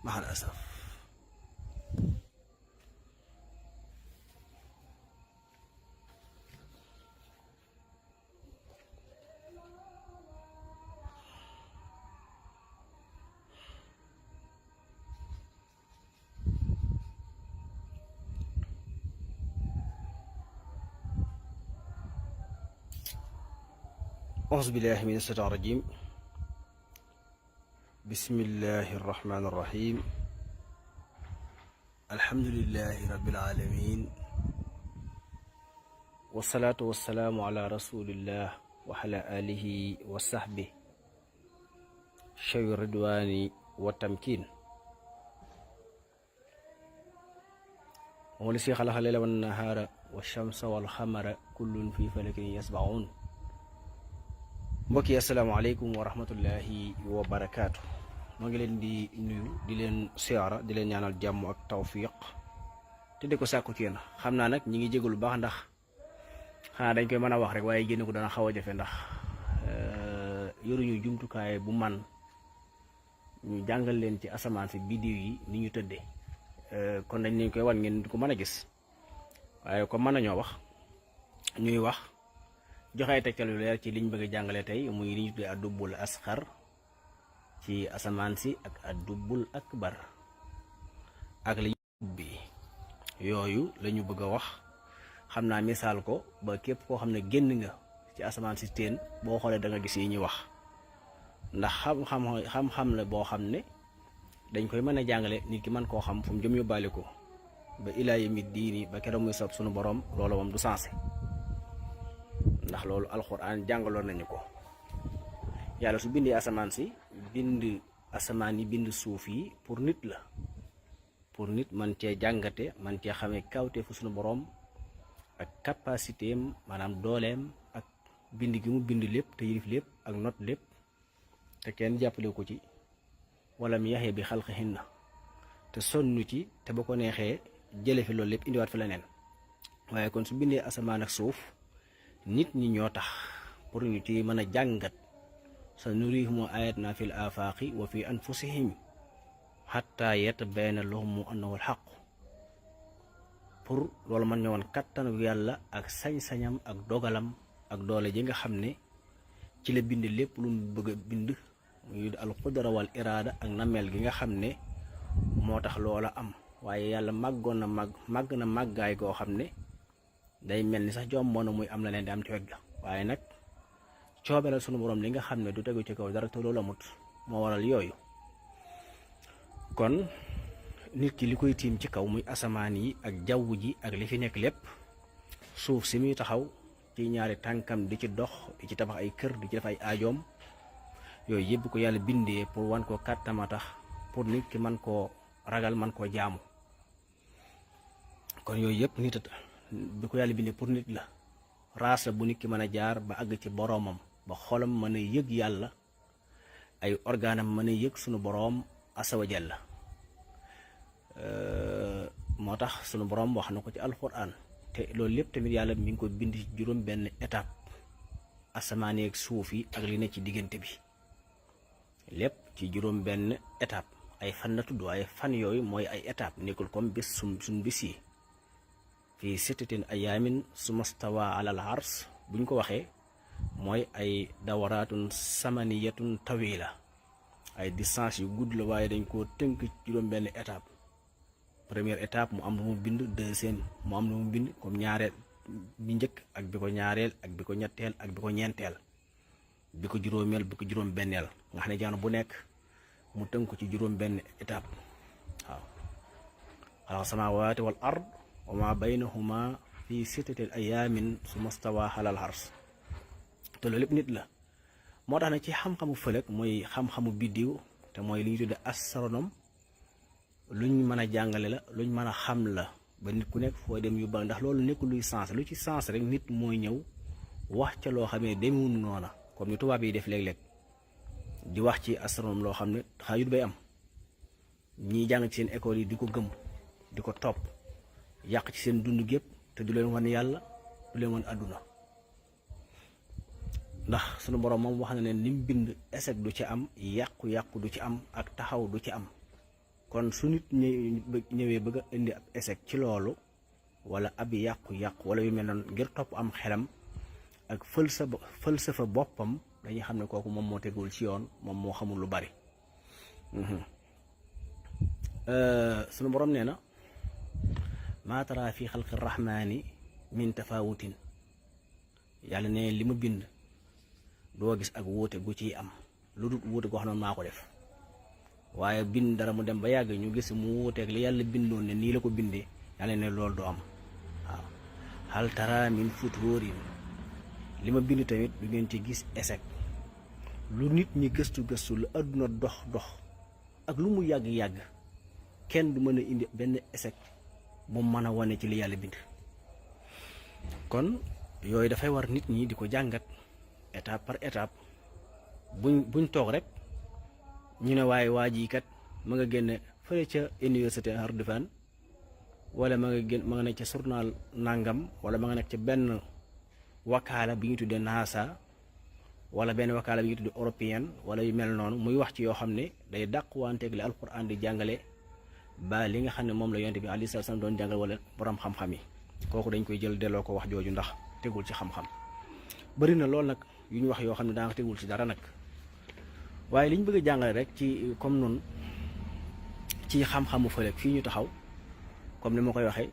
mahal asaf. أعوذ بالله من الشيطان الرجيم. بسم الله الرحمن الرحيم. الحمد لله رب العالمين، والصلاة والسلام على رسول الله وعلى آله وصحبه شوي الرضوان والتمكين. هو الذي خلق الليل والنهار والشمس والقمر كل في فلك يسبحون. mbokk yi asalaamaaleykum wa rahmatullahi wa barakaatu. moo ngi leen di nuyu di leen siyaara di leen ñaanal jàmm ak tawfiq te di ko sàkku ci yéen. xam naa nag ñi ngi jégalu baax ndax xanaa dañ koy mën a wax rek waaye génne ko dana xaw a jafe ndax yoruñu jumtukaay bu man ñu jàngal leen ci asamaan si biddiw yi ni ñu tëddee. kon dañ leen koy wan ngeen di ko mën a gis waaye ko mën nañoo wax ñuy wax joxe ay tegtal yu leer ci liñ bëgg a jàngale tey muy li ñu tuddee addubul asxar ci asamaan si ak addubul akbar ak li bi yooyu la ñu bëgg a wax. xam naa misaal ko ba képp koo xam ne génn nga ci asamaan si teen boo xoolee da nga gis yi ñuy wax, ndax xam-xam la boo xam ne dañ koy mën a jàngale nit ki mën koo xam fu mu jëm yóbbaale ko ba ilaa yawmi diini ba keroog muy sob sunu borom. loolu moom du sensé ndax loolu alxuraan jàngaloon nañu ko. yàlla su bindee asamaan si bind asamaan yi bind suuf yi pour nit la, pour nit man cee jàngate man cee xamee kawte fu suñu boroom ak capacité am maanaam dooleem ak bind gi mu bind lépp te yilif lépp ak not lépp te kenn jàppale ko ci wala mu yaxee bi xalqihinna te sonn ci te ba ko neexee jële fi loolu lépp indiwaat fi leneen. waaye kon su bindee asamaan ak suuf nit ñi ñoo tax pour ñu ci mën a jàngat. sa nurihim ayatina fil afaqi wa fi anfusihim hatta yatabayyana lahum annahu alhaq. pour loolu man ñëwoon kattanu yàlla ak sañ-sañam ak dogalam ak doole ji nga xam ne ci la bind lépp lu mu bëgg a bind muy al qudra wal iraada ak nameel gi nga xam ne moo tax loola am. waaye yàlla màggoon na màgg na màggaay goo xam ne day mel ni sax jomboon na muy am la leen di am ci wegg la. waaye nag cooberal sunu borom li nga xam ne du tegu ci kaw dara te loolu amut moo waral yooyu. kon nit ki li koy tiim ci kaw muy asamaan yi ak jaww ji ak li fi nekk lépp, suuf si muy taxaw ci ñaari tànkam di ci dox di ci tabax ay kër di ci def ay aajoom, yooyu yëpp ko yàlla bindee pour wan ko kàttama tax pour nit ki man koo ragal man koo jaamu. kon yooyu yëpp nit bi ko yàlla bindee pour nit la, raas la bu nit ki mën a jaar ba àgg ci boroomam ba xolam mën a yëg yàlla, ay organam mën a yëg sunu boroom asa wa jalla. moo tax sunu boroom wax na ko ci alxuraan te loolu lépp tamit yàlla mi ngi ko bind ci juróom benn étape, asamaan ak suuf yi ak li ne ci diggante bi lépp ci juróom benn étape. ay fan la tudd waaye fan yooyu mooy ay étape, nekkul comme bis suñ bis yi fii sittatin ayaamin summa stawaa alal ars. buñ ko waxee mooy ay dawaraatun samaniyatun tawila, ay distance yu gudd la waaye dañ koo tënk ci juróom benn étape. première étape mu am lu mu bind, deuxième mu am lu mu bind comme ñaareel bi njëkk ak bi ko ñaareel ak bi ko ñetteel ak bi ko ñeenteel bi ko juróomeel bi ko juróom benneel nga xam ne jamono bu nekk mu tënk ci juróom benn étape. waaw xalaqa samaawaati wal ard wa ma baynahuma fi sittati ayaamin summa stawaa alal ars. te loolu lépp nit la. moo tax ne ci xam-xamu fëlëg mooy xam-xamu biddiw te mooy li ñu tudde astronome, luñ mën a jàngale la luñ mën a xam la ba nit ku nekk foo dem yu ba ndax loolu nekkul luy sens. lu ci sens rek nit mooy ñëw wax ca loo xam ne demewul noona, comme ni tubaab yi def léeg-léeg di wax ci astronome loo xam ne xaajut bay am. ñiy jàng ci seen école yi di ko gëm di ko topp yàq ci seen dund gépp te du leen wan yàlla du leen wan àdduna. ndax sunu borom moom wax na ne lim bind échec du ci am, yàqu-yàqu du ci am, ak taxaw du ci am. kon su nit ñëwee bëgg a indi ab échec ci loolu wala ab yàqu-yàqu wala yu mel noonu ngir topp am xelam ak fëlsafa boppam dañuy xam ne kooku moom moo tegul ci yoon moom moo xamul lu bari. sunu borom nee na maa tara fi xalqi rahmaani min tafawutin yàlla ne li ma bind doo gis ak wuute gu ciy am lu dul wuute goo xam ne maa ko def waaye bind dara mu dem ba yàgg ñu gis mu wuuteeg li yàlla bindoon ne nii la ko bindee yàlla ne loolu du am waaw hal tara min futuurin li ma bind tamit du ngeen ci gis échec lu nit ñi gëstu lu àdduna dox ak lu mu yàgg kenn du mën a indi benn échec bu mën a wane ci li yàlla bind. kon yooyu dafay war nit ñi di ko jàngat étape par étape buñ toog rek ñu ne waaye waa ji kat ma nga génne fële ca université Hardufan wala ma nga nekk ca journal nangam wala ma nga nekk ca benn wakaala bi ñu tuddee NASA wala benn wakaala bi ñu tuddee européenne wala yu mel noonu muy wax ci yoo xam ne day dàqwanteeg li alquran di jàngale ba li nga xam ne moom la yonent bi alayhi salaam doon jàngal wala borom xam-xam yi kooku dañ koy jël delloo ko wax jooju ndax tegul ci xam-xam. bari na lool nag yu ñu wax yoo xam ne daa nga tegul ci dara nag waaye li ñu bëgg a jàngale rek ci comme noonu ci xam-xamu fële fii ñu taxaw comme ni ma koy waxee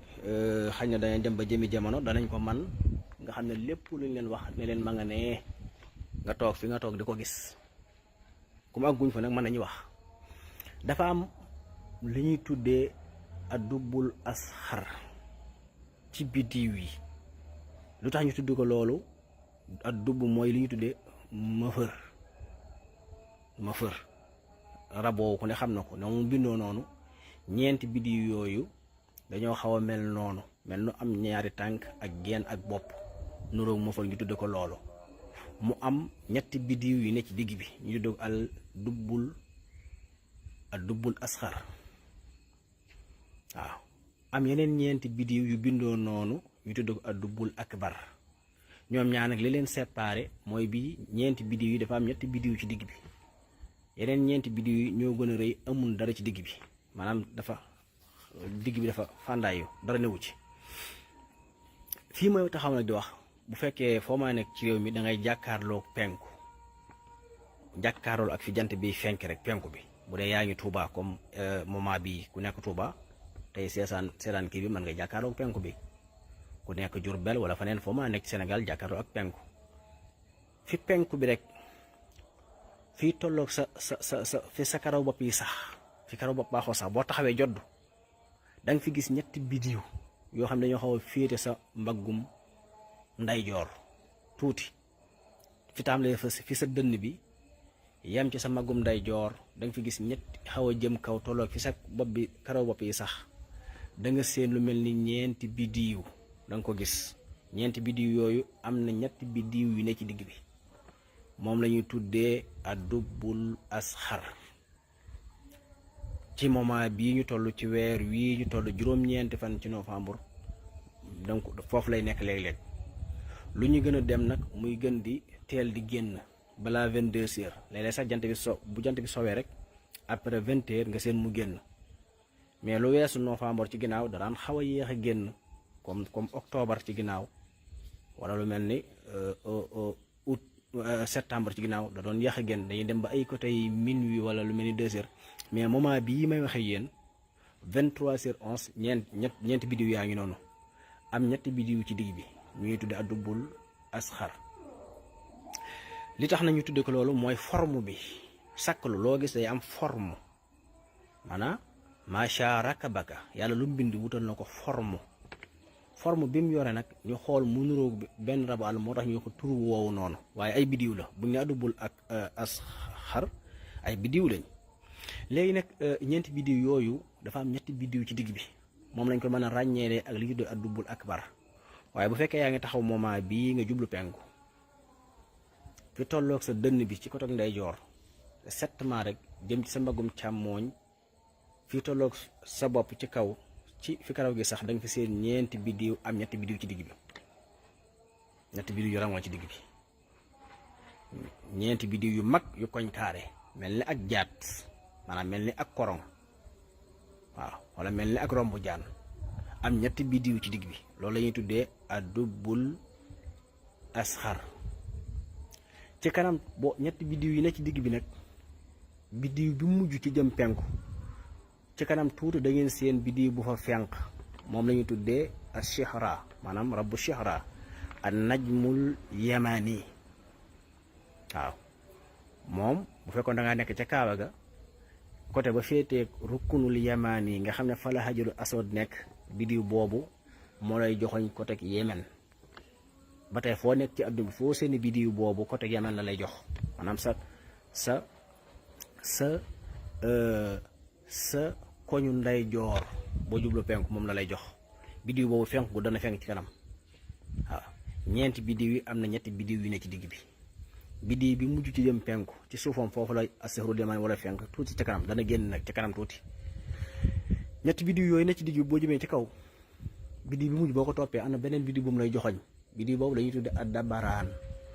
xëy na danañ dem ba jëmi jamono danañ ko man nga xam ne lépp luñ leen wax ne leen ma nga ne nga toog fi nga toog di ko gis comme ak guñ fa nag mën nañu wax dafa am li ñuy tuddee addubul asxar ci biddiw yi. lu tax ñu tudd ko loolu addub mooy li ñuy tuddee mëfër raboo ku ne xam na ko ne mu bindoo noonu ñeenti biddiw yooyu dañoo xaw a mel noonu mel nu am ñaari tànk ak genn ak bopp nuroog mëfër ñu tudde ko loolu mu am ñetti biddiw yu ne ci digg bi ñu tudde ko al dubbul asxar waaw am yeneen ñeenti biddiw yu bindoo noonu ñu tudde ko al dubbul akbar ñoom ñaar nag li leen séparé mooy bi ñeenti biddiw yi dafa am ñetti biddiw ci digg bi yeneen ñeenti biddiw yi ñoo gën a rëy amul dara ci digg bi maanaam digg bi dafa fàndaayu dara newu ci. fii mooy taxaw nag di wax bu fekkee foo ma nekk ci réew mi da ngay jàkkaarloo penku jàkkaarloo ak fi jant bi fenk rek penku bi bu dee yaa ngi Touba comme moment bi ku nekk Touba tey seetaan kii bi mën nga jàkkaarloo penku bi ku nekk Diourbel wala faneen foo ma nekk Sénégal jàkkaarloo ak penku fi penku bi rek fii tolloog fi sa karaw bopp yi sax fi karaw bopp baaxoo sax boo taxawee joddu da nga fi gis ñetti biddiw yoo xam ne dañoo xaw a féete sa mbaggum ndeyjoor tuuti fi tàmbalee fi sa dënn bi yem ci sa mbaggum ndeyjoor da nga fi gis ñetti xaw a jëm kaw tolloog fi sa bopp bi karaw bopp yi sax da nga seen lu mel ni ñeenti biddiw da nga ko gis ñeenti biddiw yooyu am na ñetti biddiw yu ne ci digg bi moom la ñuy tuddee addubul asxar ci moment bii ñu toll ci weer wii ñu toll juróom-ñeenti fan ci novembre donc foofu lay nekk léeg-léeg lu ñu gën a dem nag muy gën di teel di génn balaa 22 heures léeg-léeg sax jant bi bu jant bi sowee rek après 20 heures nga seen mu génn mais lu weesu novembre ci ginnaaw danaan xaw a yéex a génn comme octobre ci ginnaaw wala lu mel ni août septembre ci ginnaaw da doon yéex a génn dañuy dem ba ay côté minuit wala lu mel ni 2 heures mais moment bii may waxee yéen 23h11 ñeenti biddiw yaa ngi noonu am ñetti biddiw ci digg bi ñu ngi tudde addubul asxar li tax na ñu tudde ko loolu mooy forme bi sàkkalu loo gis day am forme maanaam macha rakabaka yàlla lu mu bind wutal na ko forme bi mu yore nag ñu xool mu nuroog benn rabu àll moo tax ñu ko turu woowu noonu waaye ay biddiw la bu ñu ne addubul ak asxar ay biddiw lañ. léegi nag ñeenti biddiw yooyu dafa am ñetti biddiw ci digg bi moom lañ ko mën a ràññeelee ak li ñu tuddee addubul akbar waaye bu fekkee yaa ngi taxaw moment bii nga jublu penku fi tolloog sa dënn bi ci côté ndeyjoor settement rek jëm ci sa mbagum càmmooñ fi tolloog sa bopp ci kaw ci fi karaw gi sax da nga fi seen ñeenti biddiw am ñetti biddiw ci digg bi ñetti biddiw yu rangoo ci digg bi ñeenti biddiw yu mag yu koñ kaare mel ni ak jaat maanaam mel ni ak korong waaw wala mel ni ak rombu jaan am ñetti biddiw ci digg bi loolu la ñuy tuddee adubbul asxar. ci kanam boo ñetti biddiw yi ne ci digg bi nag biddiw bi mujj ci jëm penku ci kanam tuuti da ngeen seen biddiw bu fa fenq moom la ñuy tuddee ashihra maanaam rabbu shihra an najmul yamani waaw moom bu fekkoon da ngaa nekk ca Kaaba ga côté ba féetee rukkunul yamani nga xam ne fa la hajarul aswad nekk biddiw boobu moo lay joxoñ côté Yemen ba tey foo nekk ci àdduna bi foo seeni biddiw boobu côté Yemen la lay jox maanaam sa koñu nday joor boo jublu penku moom la lay jox biddiw boobu fenk gu dana fenk ci kanam waaw ñeenti biddiw yi am na ñetti biddiw yu ne ci digg bi biddiw bi mujj ci jëm penku ci suufam foofu la asihru demaan wala fenk tuuti ci kanam dana génn nag ci kanam tuuti ñetti biddiw yooyu ne ci digg bi boo jëmee ci kaw biddiw bi mujj boo ko toppee am na beneen biddiw bu mu lay joxoñ biddiw boobu lañuy tudde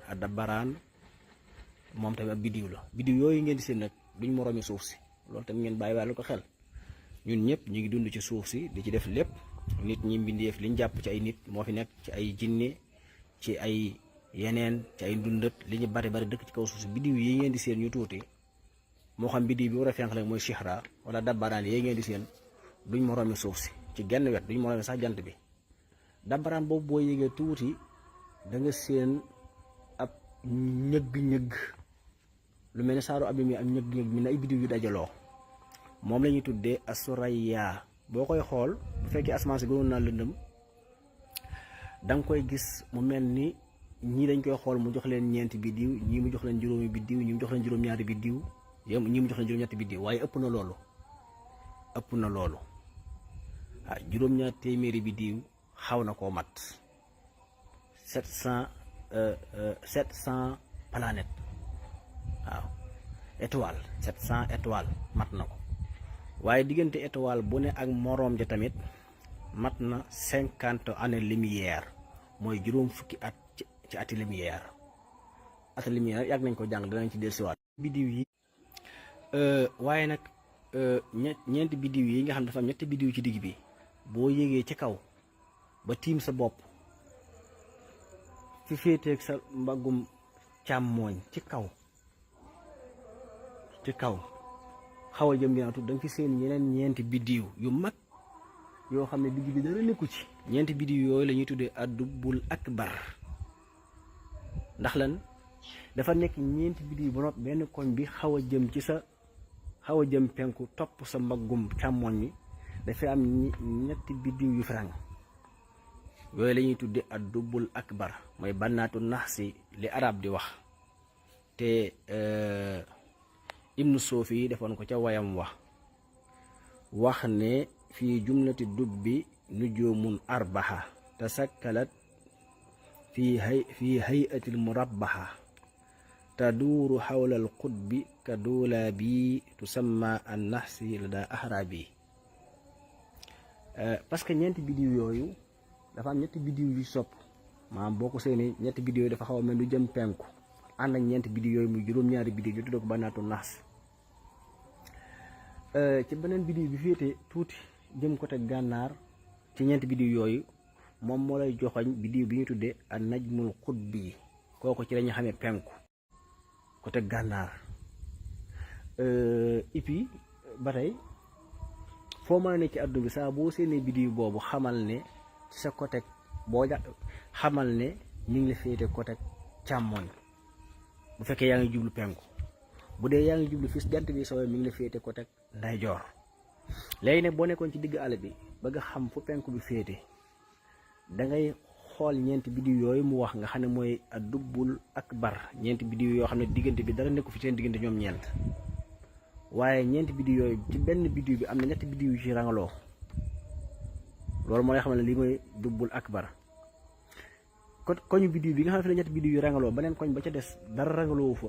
addabaraan moom tamit ab biddiw la biddiw yooyu ngeen di seen nag duñ moroomi suuf si loolu tamit ngeen bàyyi waale ko xel ñun ñëpp ñu ngi dund ci suuf si di ci def lépp nit ñi mbindeef liñ jàpp ci ay nit moo fi nekk ci ay jinne ci ay yeneen ci ay ndundat li ñu bari dëkk ci kaw suuf si biddiw yi ngeen di seen ñu tuuti moo xam biddiw bi war a fenk la mooy shihra wala dabbaraan yi ngeen di seen duñ moroomi suuf si ci genn wet duñ moroomi sax jant bi dabbaraan boobu boo yéegee tuuti da nga seen ab ñëgg-ñëgg lu mel ne saaru ab mi am ñëgg-ñëgg mi na ay biddiw yu dajaloo moom la ñuy tuddee asuraya boo koy xool bu fekkee asamaan si gënoon naa lëndëm da nga koy gis mu mel ni ñii dañ koy xool mu jox leen ñeenti biddiw ñii mu jox leen juróomi biddiw ñii mu jox leen juróom-ñaari biddiw ñii mu jox leen juróom-ñetti biddiw waaye ëpp na loolu waaw juróom-ñaar téeméeri biddiw xaw na koo mat 700 planètes waaw étoile 700 étoile mat na ko waaye diggante étoile bu ne ak moroom ja tamit mat na 50 années lumière mooy juróom fukki at ci ati lumière yàgg nañ ko jàng danañ ci dellusiwaat biddiw yi waaye nag ñeenti biddiw yi nga xam dafa am ñetti biddiw ci digg bi boo yéegee ci kaw ba tiim sa bopp fi féeteeg sa mbaggum càmmooñ ci kaw xaw a jëm ginnaaw tuuti da nga fi seen yeneen ñeenti biddiw yu mag yoo xam ne digg bi dara nekku ci ñeenti biddiw yooyu la ñuy tuddee adubbul akbar ndax lan dafa nekk ñeenti biddiw ba noppi benn koñ bi xaw a jëm penku topp sa mbaggum càmmooñ mi dafay am ñetti biddiw yu farang yooyu la ñuy tudde adubbul akbar mooy bannaatu nax si li arab di wax te ibnu soofi defoon ko ca wayam wax ne fii jumlati dubbi nujumun arbaha tasakkalat fi hayatil murabbaha taduuru xawla al qutbi ka duula bi tusamma an naxsi la daa ahrabi parce que ñeenti biddiw yooyu dafa am ñetti biddiw yu sopp maanaam boo ko seeni ñetti biddiw yooyu dafa xaw a mel lu jëm penku ànd ak ñeenti biddiw yooyu muy juróom-ñaari biddiw ñu tuddee ko bannaatu nax ci beneen biddiw bi féete tuuti jëm côté gànnaar ci ñeenti biddiw yooyu moom moo lay joxoñ biddiw bi ñu tuddee an najmul qutbi kooku ci lañu xamee penku côté gànnaar ipi ba tey foo mën a nekk ci àdduna bi saa boo seenee biddiw boobu xamal ne ci sa côté xamal ne ñu ngi la féete côté càmmoñ bu fekkee yaa ngi jublu penku bu dee yaa ngi jublu fii jant bi sooy mi ngi la féete côté ndeyjoor léegi nag boo nekkoon ci digg àll bi bëgg a xam fu penku bi féete da ngay xool ñeenti biddiw yooyu mu wax nga xam ne mooy adubbul akbar ñeenti biddiw yoo xam ne diggante bi dara nekku fi seen diggante ñoom ñeent waaye ñeenti biddiw yooyu ci benn biddiw bi am na ñetti biddiw yu ci rangaloo loolu moo lay xam ne lii mooy dubbul akbar koñu biddiw bi nga xam ne fi la ñetti biddiw yu rangaloo beneen koñ ba ca des dara rangaloo fa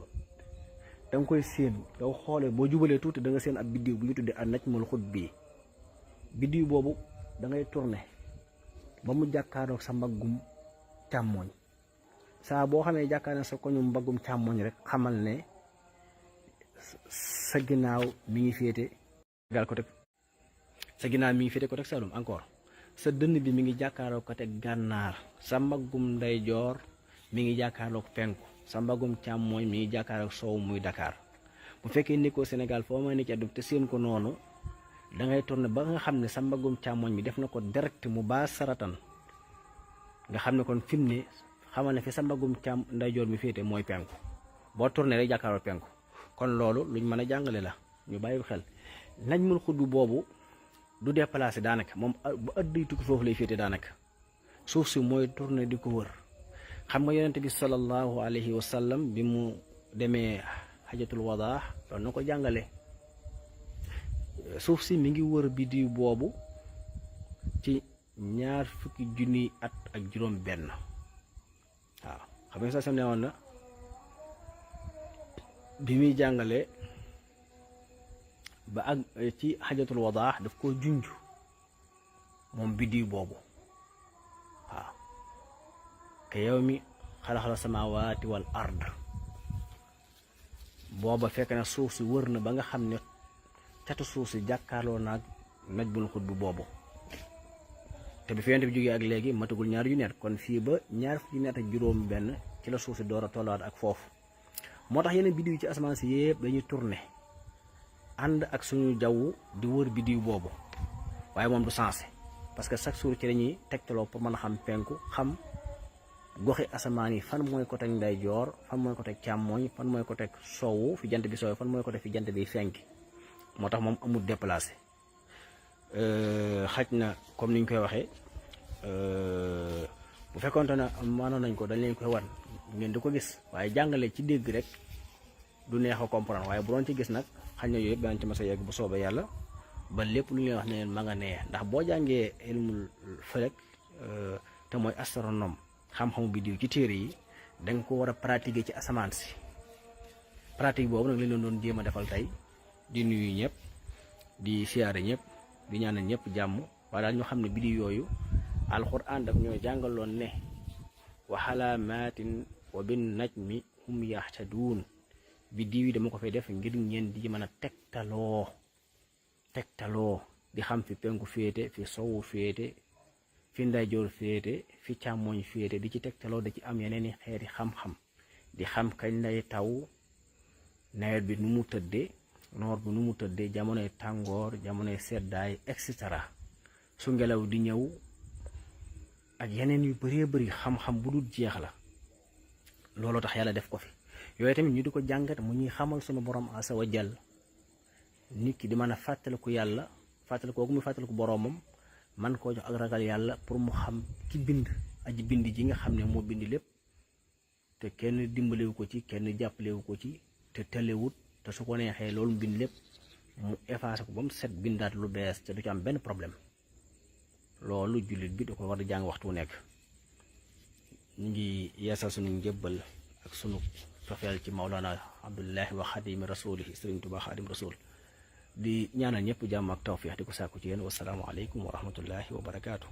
da nga koy séen daw xoolee boo jubalee tuuti da nga seen ab biddiw bu ñu tuddee an najmul qutbi biddiw boobu da ngay tourné ba mu jàkkaaroog sa mbaggum càmmooñ saa boo xamee jàkkaaroo sa koñu mbaggum càmmooñ rek xamal ne sa ginnaaw mi ngi féete gal côté sa ginnaaw mi ngi féete côté Saloum encore sa dënn bi mi ngi jàkkaarloo côté gànnaar sa mbaggum ndeyjoor mi ngi jàkkaarloog penku sa mbaggum càmmooñ mi ngi jàkkaarloog sow muy Dakar bu fekkee nekkoo Sénégal foo ma ne ci àdduna te seen ko noonu da ngay tourné ba nga xam ne sa mbaggum càmmooñ bi def na ko direct mu baa saratan nga xam ne kon fi mu ne xamal ne fi sa mbaggum ndeyjoor mi féete mooy penku boo tourné rek jàkkaarloo penku kon loolu luñ mën a jàngale la ñu bàyyi xel nañ mul xudd boobu du déplacé daanaka moom bu ëdduy tukki foofu lay féete daanaka suuf si mooy tourné di ko wër xam nga yonente bi sallallahu alayhi wa sallam bi mu demee xajatul wadaa doon na ko jàngale suuf si mi ngi wër biddiw boobu ci 20 junniy at ak juróom benn waaw xam nga sax sam ne woon na bi muy jàngale ba ak ci xajatul wadaa daf koo junj moom biddiw boobu waaw ke yow mi xalaxala samaawaati wal ard booba fekk na suuf si wër na ba nga xam ne catu suuf si jàkkaarloo naag naj bul xut bu boobu te bi fi yonent bi jógee ak léegi matagul ñaar yu net kon fii ba ñaar fukki net ak juróom benn ci la suuf si door a tollaat ak foofu moo tax yeneen biddiw yi ci asamaan si yëpp dañuy tourné ànd ak suñu jaww di wër biddiw boobu waaye moom du sensé parce que chaque jour ci lañuy tegtaloo pour mën a xam penku xam goxi asamaan yi fan mooy côté ndeyjoor fan mooy côté càmmooñ fan mooy côté soowu fi jant bi soow fan mooy côté fi jant bi fenki moo tax moom amul déplacé xaj na comme ni ñu koy waxee bu fekkonte ne mënoon nañ ko dañ leen koy wan ngeen di ko gis waaye jàngale ci dégg rek du neex a comprendre waaye bu doon ci gis nag xañ na yooyu yëpp danañ ci mas a yegg bu soobee yàlla ba lépp lu ñu leen wax ne leen ma nga nee ndax boo jàngee ilmul falak te mooy astronome xam-xamu biddiw ci téere yi da nga ko war a pratiquer ci asamaan si pratique boobu nag lañ leen doon jéem a defal tey di nuyu ñëpp di siyaare ñëpp di ñaanal ñëpp jàmm waaye daal ñu xam ne biddiw yooyu alxuraan daf ñoo jàngaloon ne wa xalaamaatin wa bin najmi hum yaxtaduun biddiw yi dama ko fay def ngir ngeen di mën a tegtaloo di xam fi penku féete fi sowu féete fi ndeyjoor féete fi càmmooñ féete di ci tegtaloo da ci am yeneen i xeeti xam-xam di xam kañ lay taw nawet bi nu mu tëddee noor bi nu mu tëddee jamonoy tàngoor jamonoy seddaay et cetera su ngelaw di ñëw ak yeneen yu bëree bëri xam-xam bu dul jeex la looloo tax yàlla def ko fi yooyu tamit ñu di ko jàngat mu ñuy xamal sunu borom asa wa jàll nit ki di mën a fàttaliku yàlla fàttaliku kooku muy fàttaliku boromam man koo jox ak ragal yàlla pour mu xam ki bind aji bind ji nga xam ne moo bind lépp te kenn dimbalewu ko ci kenn jàppalewu ko ci te telewut te su ko neexee loolu mu bind lépp mu effacé ko ba mu set bindaat lu bees te du ci am benn problème loolu jullit bi da ko war di jàng waxtu nekk ñu ngi yeesal sunu njëbbal ak sunu cofeel ci Mawlana Abdullahi wa xadimi rasulihi Sëriñ Tuubaa xadim rasul di ñaanal ñëpp jàmm ak tawfiix di ko sàkku ci yéen wasalaamu aleykum wa rahmatullahi wa barakaatu.